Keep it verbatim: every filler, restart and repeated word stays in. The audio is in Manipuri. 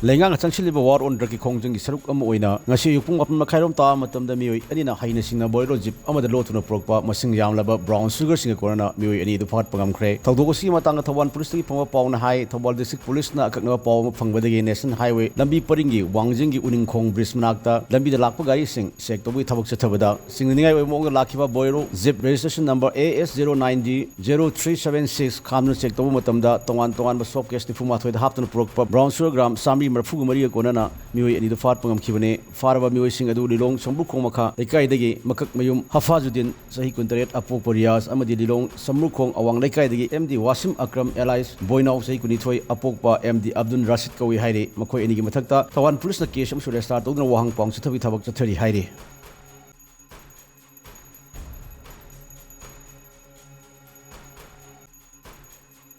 ꯂꯩꯉꯥꯛꯅ ꯆꯪꯁꯤꯜꯂꯤꯕ war on drugꯀꯤ ꯈꯣꯡꯖꯪꯒꯤ ꯁꯔꯨꯛ ꯑꯃ ꯑꯣꯏꯅ ꯉꯁꯤ ꯑꯌꯨꯛ ꯄꯨꯡ ꯃꯥꯄꯟ ꯃꯈꯥꯏꯔꯣꯝ ꯇꯥꯕ ꯃꯇꯝꯗ ꯃꯤꯑꯣꯏ ꯑꯅꯤꯅ ꯍꯩꯅ ꯁꯤꯡꯅ Bolero Jeep ꯑꯃꯗ ꯂꯣꯠꯇꯨꯅ ꯄꯨꯔꯛꯄ ꯃꯁꯤꯡ ꯌꯥꯝꯂꯕ brown sugarꯁꯤꯡꯒ ꯀꯣꯟꯅꯅ ꯃꯤꯑꯣꯏ ꯑꯅꯤ ꯑꯗꯨ ꯐꯥꯒꯠꯄ ꯉꯝꯈ꯭ꯔꯦ꯫ ꯊꯧꯗꯣꯛ ꯑꯁꯤꯒꯤ ꯃꯇꯥꯡꯗ ꯊꯧꯕꯥꯜ ꯄꯨꯂꯤꯁꯇꯒꯤ ꯐꯪꯕ ꯄꯥꯎꯅ ꯍꯥꯏ, ꯊꯧꯕꯥꯜ district ꯄꯨꯂꯤꯁꯅ ꯑꯀꯛꯅꯕ ꯄꯥꯎ ꯑꯃ ꯐꯪꯕꯗꯒꯤ National Highway ꯂꯝꯕꯤ ꯄꯔꯤꯡꯒꯤ ꯋꯥꯡꯖꯤꯡꯒꯤ ꯎꯅꯤꯡꯈꯣꯡ bridge ꯃꯅꯥꯛꯇ ꯂꯝꯕꯤꯗ ꯂꯥꯛꯄ ꯒꯥꯔꯤꯁꯤꯡ check ꯇꯧꯕꯒꯤ ꯊꯕꯛ ꯆꯠꯊꯕꯗ ꯆꯤꯡꯅꯅꯤꯡꯉꯥꯏ ꯑꯣꯏꯕ ꯃꯑꯣꯡꯗ ꯂꯥꯛꯈꯤꯕ Bolero Jeep registration number A S zero nine D zero three seven six ꯈꯥꯝꯗꯨꯅ check ꯇꯧꯕ ꯃꯇꯝꯗ ꯇꯣꯉꯥꯟ ꯇꯣꯉꯥꯟꯕ soap case ꯅꯤꯐꯨ ꯃꯥꯊꯣꯏꯗ ꯍꯥꯞꯇꯨꯅ ꯄꯨꯔꯛꯄ brown sugar gram ꯆꯥꯃꯔꯤ ꯃꯔꯤꯐꯨꯒ ꯃꯔꯤꯒ ꯀꯣꯟꯅꯅ ꯃꯤꯑꯣꯏ ꯑꯅꯤꯗꯨ ꯐꯥꯠꯄ ꯉꯝꯈꯤꯕꯅꯤ꯫ ꯐꯥꯔꯕ ꯃꯤꯑꯣꯏꯁꯤꯡ ꯑꯗꯨ ꯂꯤꯂꯣꯡ ꯁꯝꯕ꯭ꯔꯨꯈꯣꯡ ꯃꯈꯥ ꯂꯩꯀꯥꯏꯗꯒꯤ ꯃꯀꯛꯃꯌꯨꯝ ꯍꯐꯥꯖꯨꯗꯤꯟ ꯆꯍꯤ ꯀꯨꯟꯇꯔꯦꯠ ꯑꯄꯣꯛꯄ ꯔꯤꯌꯥꯖ ꯑꯃꯗꯤ ꯂꯤꯂꯣꯡ ꯁꯝꯕ꯭ꯔꯨꯈꯣꯡ ꯑꯋꯥꯡ ꯂꯩꯀꯥꯏꯗꯒꯤ M D Washim Akram alias ꯕꯣꯏꯅꯥꯎ ꯆꯍꯤ ꯀꯨꯟꯅꯤꯊꯣꯏ ꯑꯄꯣꯛꯄ M D ꯑꯕꯗꯨꯜ ꯔꯥꯁꯤꯗ ꯀꯧꯏ ꯍꯥꯏꯔꯤ꯫ ꯃꯈꯣꯏ ꯑꯅꯤꯒꯤ ꯃꯊꯛꯇ ꯊꯧꯕꯥꯜ ꯄꯨꯂꯤꯁꯅ case ꯑꯃꯁꯨ register ꯇꯧꯗꯨꯅ ꯋꯥꯍꯪ ꯄꯥꯎ ꯆꯠꯊꯕꯒꯤ ꯊꯕꯛ ꯆꯠꯊꯔꯤ ꯍꯥꯏꯔꯤ꯫